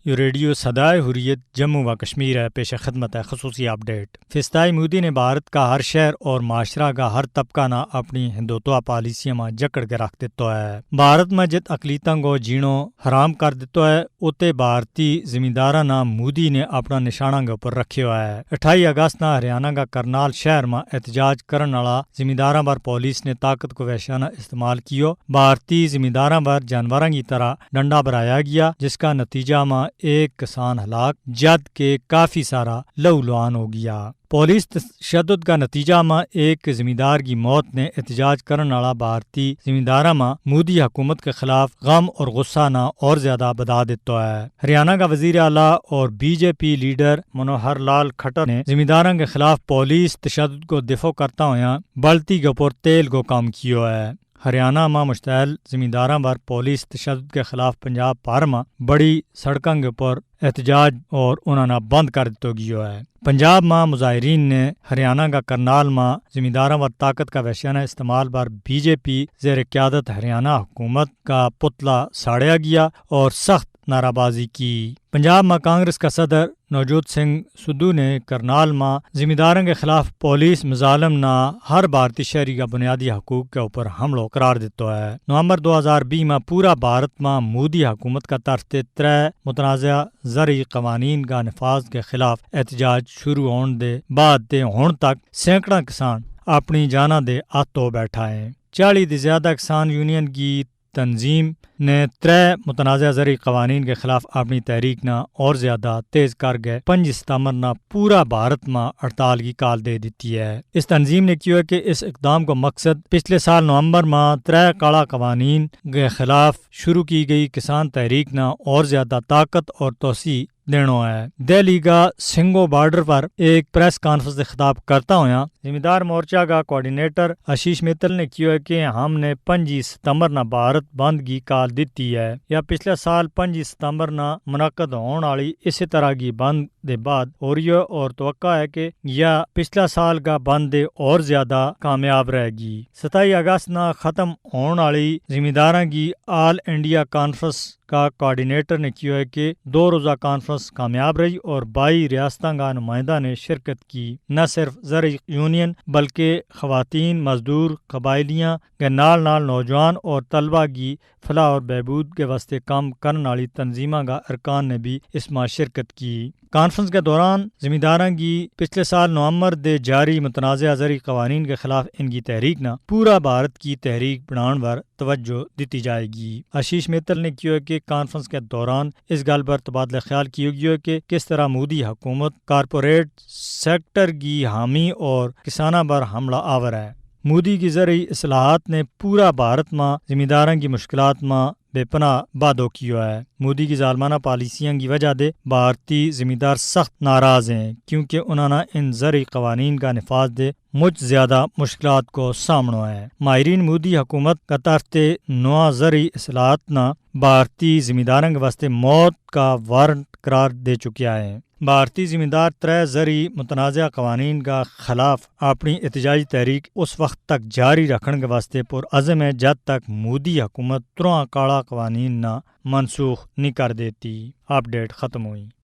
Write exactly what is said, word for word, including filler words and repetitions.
یوہ ریڈیو سدائے حریت جموں و کشمیر ہے۔ پیش خدمت ہے خصوصی اپڈیٹ۔ فستائی مودی نے بھارت کا ہر شہر اور معاشرہ کا ہر طبقہ نا اپنی ہندوتوا پالیسیاں ما جکڑ کے رکھ دیتو ہے۔ بھارت ما جت اقلیتاں کو جینو حرام کر دیتو ہے، اتے بھارتی زمینداراں نا مودی نے اپنا نشانہ کے اپر رکھیو ہے۔ اٹھائی اگست نا ہریانہ کا کرنال شہر ما احتجاج کرن آلا زمینداراں پر پولیس نے طاقت کو وحشانہ استعمال کیو۔ بھارتی زمینداراں پر جانوراں کی طرح ڈنڈا برایا گیا، جس کا نتیجہ ما ایک کسان ہلاک، جد کے کافی سارا لہو لوان ہو گیا۔ پولیس تشدد کا نتیجہ ما ایک زمیندار کی موت نے احتجاج کرن آلا بھارتی زمینداراں ما مودی حکومت کے خلاف غم اور غصہ نا اور زیادہ بدا دیتو ہے۔ ہریانہ کا وزیر اعلیٰ اور بی جے پی لیڈر منوہر لال کھٹر نے زمینداراں کے خلاف پولیس تشدد کو دفاع کرتا ہویا بلتی کے اپر تیل کو کم کیو ہے۔ ہریانہ ما مشتعل زمینداراں پر پولیس تشدد کے خلاف پنجاب بھر ما بڑی سڑکاں کے اپر احتجاج اور انہاں نا بند کر دیتو گیو ہے۔ پنجاب ما مظاہرین نے ہریانہ کا کرنال ما زمینداراں پر طاقت کا وحشانہ استعمال پر بی جے پی زیر قیادت ہریانہ حکومت کا پتلا ساڑیا گیا اور سخت نعرہ بازی کی۔ پنجاب ما کانگریس کا صدر نوجوت سنگھ سدھو نے کرنال ما زمینداراں کے خلاف پولیس مظالم نا ہر بھارتی شہری کا بنیادی حقوق کے اپر حملو قرار دیتو ہے۔ نومبر دو ہزار بیس ما پورا بھارت ما مودی حکومت کا طرف تے ترے متنازعہ زرعی قوانین کا نفاذ کے خلاف احتجاج شروع ہون دے بعد تے ہن تک سینکڑاں کسان اپنی جاناں دے ہتھو بیٹھا ہیں۔ چالی دے زیادہ کسان یونین کی تنظیم نے ترے متنازعہ زرعی قوانین کے خلاف اپنی تحریک نا اور زیادہ تیز کر گئے پنجی ستمبر نا پورا بھارت ما ہڑتال کی کال دے دیتی ہے۔ اس تنظیم نے کیو ہے کہ اس اقدام کو مقصد پچھلے سال نومبر ما ترے کالا قوانین کے خلاف شروع کی گئی کسان تحریک نا اور زیادہ طاقت اور توسیع دینو ہے۔ دہلی کا سنگھو بارڈر پر ایک پریس کانفرنس سے خطاب کرتا ہویا زمیندار مورچہ کا کوآرڈینیٹر آشیش متل نے کیو ہے کہ ہم نے پنجی ستمبر نا بھارت بند کی کال دیتی ہے۔ یا پچھلا سال پنجی ستمبر نا منعقد ہون آلی اسی طرح کی بند دے بعد ہو رہی ہے اور توقع ہے کہ یا پچھلا سال کا بند دے اور زیادہ کامیاب رہے گی۔ ستائی اگست نا ختم ہون آلی زمینداراں کی آل انڈیا کانفرنس کا کوآرڈینیٹر نے کیو ہے کہ دو روزہ کانفرنس کامیاب رہی اور بائی ریاستاں کا نمائندہ نے شرکت کی۔ نہ صرف زرعی یونین بلکہ خواتین، مزدور، قبائلیاں کے نال نال نوجوان اور طلبہ کی فلاح اور بہبود کے واسطے کام کرن آلی تنظیماں کا ارکان نے بھی اس ما شرکت کی۔ کانفرنس کے دوران زمینداراں کی پچھلے سال نومبر دے جاری متنازعہ زرعی قوانین کے خلاف ان کی تحریک نا پورا بھارت کی تحریک بنان پر توجہ دتی جائے گی۔ آشیش متل نے کیو ہے کہ کانفرنس کے دوران اس گل پر تبادلہ خیال کیو گیو ہے کہ کس طرح مودی حکومت کارپوریٹ سیکٹر کی حامی اور کساناں پر حملہ آور ہے۔ مودی کی زرعی اصلاحات نے پورا بھارت ما زمینداراں کی مشکلات ما بے پناہ بادو کیو ہے۔ مودی کی ظالمانہ پالیسیاں کی وجہ دے بھارتی زمیندار سخت ناراض ہیں، کیونکہ انہاں نا ان زرعی قوانین کا نفاذ دے مچ زیادہ مشکلات کو سامنو ہے۔ ماہرین مودی حکومت کا طرف تے نواں زرعی اصلاحات نا بھارتی زمینداراں کے واسطے موت کا وارنٹ قرار دے چکیا ہے۔ بھارتی زمیندار ترے زرعی متنازعہ قوانین کا خلاف اپنی احتجاجی تحریک اس وقت تک جاری رکھن کے واسطے پر عزم ہے، جد تک مودی حکومت ترواں کالا قوانین نا منسوخ نہیں کر دیتی۔ اپڈیٹ ختم ہوئی۔